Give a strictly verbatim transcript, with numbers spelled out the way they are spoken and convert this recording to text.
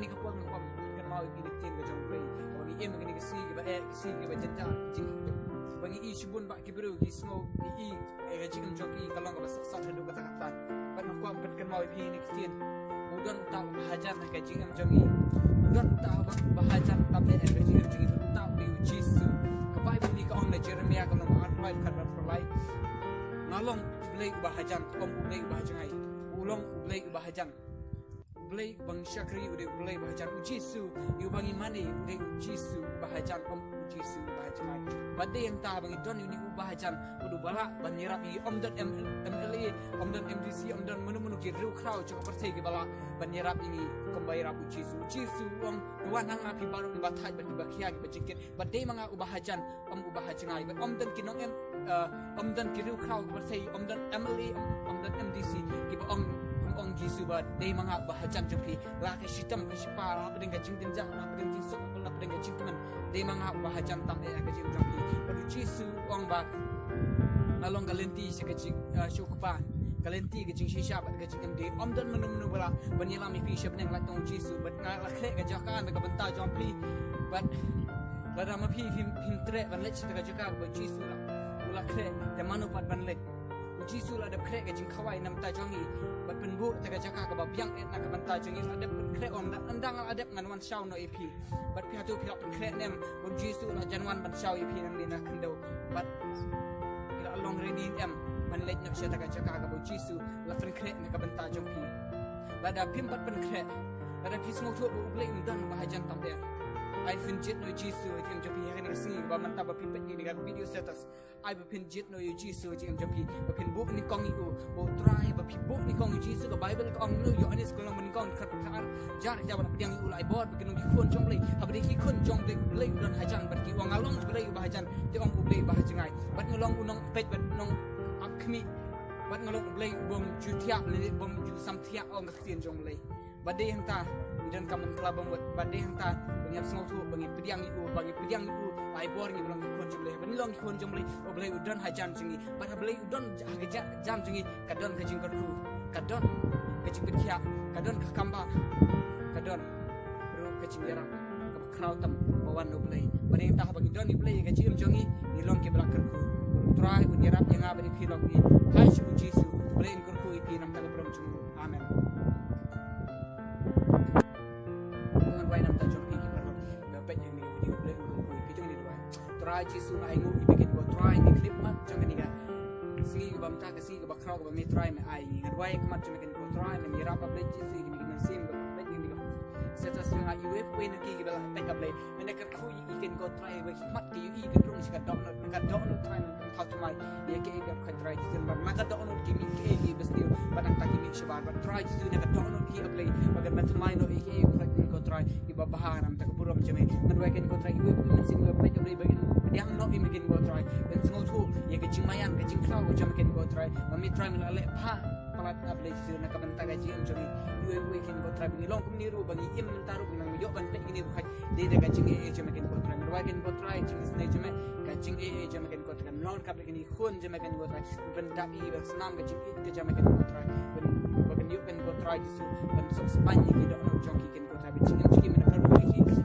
Ka por nga kwah ban pynkynmaw ïa phi na ka ktien ka jong U Blei. Ba ngi im ha kine ki sngi kiba eh, ki sngi kiba jynjar, jing, ba ngi i shibun ba ki briew ki sngew, ngi i, eh, ka jingim jong ki ka long kaba sot sot haduh katta katta. Bad nga kwah ban pynkynmaw ïa phi na ka ktien. U don uta uba hajan ha ka jingim jong ngi. U don uta uba, uba hajan tam eh ha ka jingim jong ngi. Uta u dei U Jisu. Ka Baibl ka ong na Jeremaïah ka lynnong ba arphew lai, dkhot arphew lai. Nga long U Blei uba hajan, ym U Blei uba hajngai. U long U Blei uba hajan. U Blei uba ngi shakri u dei U Blei uba hajan. U Jisu uba ngi mane u dei U Jisu uba hajan, ym U Jisu uba hajngai. Bad dei hangta ba ngi don ïa une uba hajan, u dei uba lah ban ïarap ïa ngi. Ym don M-, M L A, ym don M D C, ym don mano mano ki riewkhraw jong ka pyrthei kiba lah ban ïarap ïa ngi kumba ïarap U Jisu. U Jisu u ong, to wan ha nga phi baroh kiba thait bad kiba khia, kiba jingkit. Bad dei ma nga uba hajan, ym uba hajngai. Bad ym don ki nong em, eh, ym don ki riewkhraw ka pyrthei, ym don M L A, ym, ym don M D C kiba ong, ym ong Jisu ba dei ma nga uba hajan jong phi. La ka shitom ka shipa, la pdeng ka jingjynjar, la pdeng jingsuk, la pdeng ka jingkmen, dei ma nga uba hajan tam eh ha ka jingim jong phi. Bad U Jisu u ong ba nga long ka lynti sha ka jing, eh, sha u Kpa, ka lynti ka jingshisha bad ka jingim. Dei ym don mano mano ba lah ban ïalam ïa phi sha bneng, la tang U Jisu. Bad nga la khreh ka jaka na ka bynta jong phi. Bad lada ma phi phim, phim treh ban leit sha kata ka jaka kaba U Jisu la, u la khreh, te mano pat ban leit? U Jisu la dep khreh ka jingkhawai na ka bynta jong ngi bad pynbuh kata ka jaka kaba biang eh na ka bynta jong ngi. La dep pynkhreh, ong da, ynda nga la dep ngan wan shaw noh ïa phi. Bad phi hato phi la pynkhreh ne em ba U Jisu u la jan wan ban shaw ïa phi nangne na khyndew? Bad phi la long ready ne em ban leit noh sha kata ka jaka kaba U Jisu la pynkhreh na ka bynta jong phi? Lada phim pat pynkhreh, lada phi sngewthuh ba U Blei um don uba hajan tam eh, ai phin jied noh ïa U Jisu ha ka jingim jong phi ha kane ka sngi, ba mynta ba phi peit ïa kane ka video status. Ai ba phin jied noh ïa U Jisu ha ka jingim jong phi, ba phin buh nyngkong ïa u. Ba U Trai, ba phi buh nyngkong ïa U Jisu, ka Baibl ka ong, Ïoannis ka lynnong ba nyngkong, dkhot arphew ar, jar, jar, ba la pdiang ïa u, la ai bor ba kin long ki khun jong U Blei. Haba dei ki khun jong U Blei, U Blei u don hajan, bad ki ong, nga long U Blei uba hajan, te ong U Blei uba hajngai. Bad nga long u nongpeit bad nongap khmih. Bad nga long U Blei uba ym ju thiah lane uba ym ju sam thiah, ong ka ktien jong U Blei. Bad dei hangta ngi donkam ban kylla bamut. Bad dei hangta ba ngi hap sngewthuh ba ngi pdiang ïa u, ba ngi pdiang ïa u, ba ai bor ïa ngi ba long ki khun jong U Blei. Ba ngi long ki khun jong U Blei, U Blei u don hajan jong ngi. Bad ha U Blei u don ha ka ja-, jam jong ngi, ka don ka jingkyrkhu, ka don ka jingpynkhiah, ka don ka kambah, ka don ruh ka jingïarap kaba khraw tam ba wan na U Blei. Bad dei hangta haba ngi don ïa U Blei ha ka jingim jong ngi, ngi long kiba la kyrkhu. U Trai un ïarap ïa nga bad ïa phi, long ki. Ha ka kyrteng U Jisu, U Blei un kyrkhu ïa phi na ka bynta ka burom jong u. Amen. Ngan duwai na ka bynta jong phi ki paralok kiba peit ïa kane ka video, U Blei un kyrkhu ïa phi. Jong ngi duwai. Trai Jisu, nga ai nguh ïa me kane ko Trai, ïa kane ka khyllipmat jong kane ka sngi kaba mynta, ka sngi kaba khraw kaba me Trai me ai. Nga duwai ïa ka khmat jong me kane ko Trai, men ïarap, A Blei Jisu, ïa kine ki mynsiem kiba peit ïa kane ka status, nga ai iwei pa iwei na ki kiba la peit, A Blei, men ïa kyrkhu ïa ki kane ko Trai, ba ki khmat ki ïohi, ki drung sha ka dohnud, na ka dohnud Trai, men pynpaw thymmai ïa kiei kiei baroh, Trai Jisu, bad na ka dohnud ki mih kiei kiei ba sniew, bad nangta ki mih shabar, bad Trai Jisu, na ka dohnud hi, A Blei, ba kan pynthymmai noh ïa kiei kiei baroh kane ko Trai, kiba bha na ka bynta ka burom jong me. Nga duwai kane ko Trai, iwei pa iwei mynsiem kiba peit, A Blei, ba kin pdiang noh ïa me kane ko Trai, ba kin sngewthuh ïa ka jingmaïan, ka jingkhraw ka jong me kane ko Trai, ba me Trai me la leh bha palat, A Blei Jisu, na ka bynta ka jingim jong ngi. Iwei pa iwei kane ko Trai, ba ngi long kumne ruh, ba ngi im mynta ruh, ba ngi nang ïoh ban peit kine ruh, dei da ka jingaiei jong me kane ko Trai. Nga duwai kane ko Trai, jingisynei jong me, ka jingaiei jong me kane ko Trai, kan long ryngkat bad kine ki khun jong me kane ko Trai, ban dap ïa, ban snam ka jingïeit ka jong me kane ko Trai, ban, ba kan ïoh kane ko Trai Jisu ban suk spah ïa ki dohnud jong ki kane ko Trai, ban jingim jong ki men la kyrkhu ïa ki.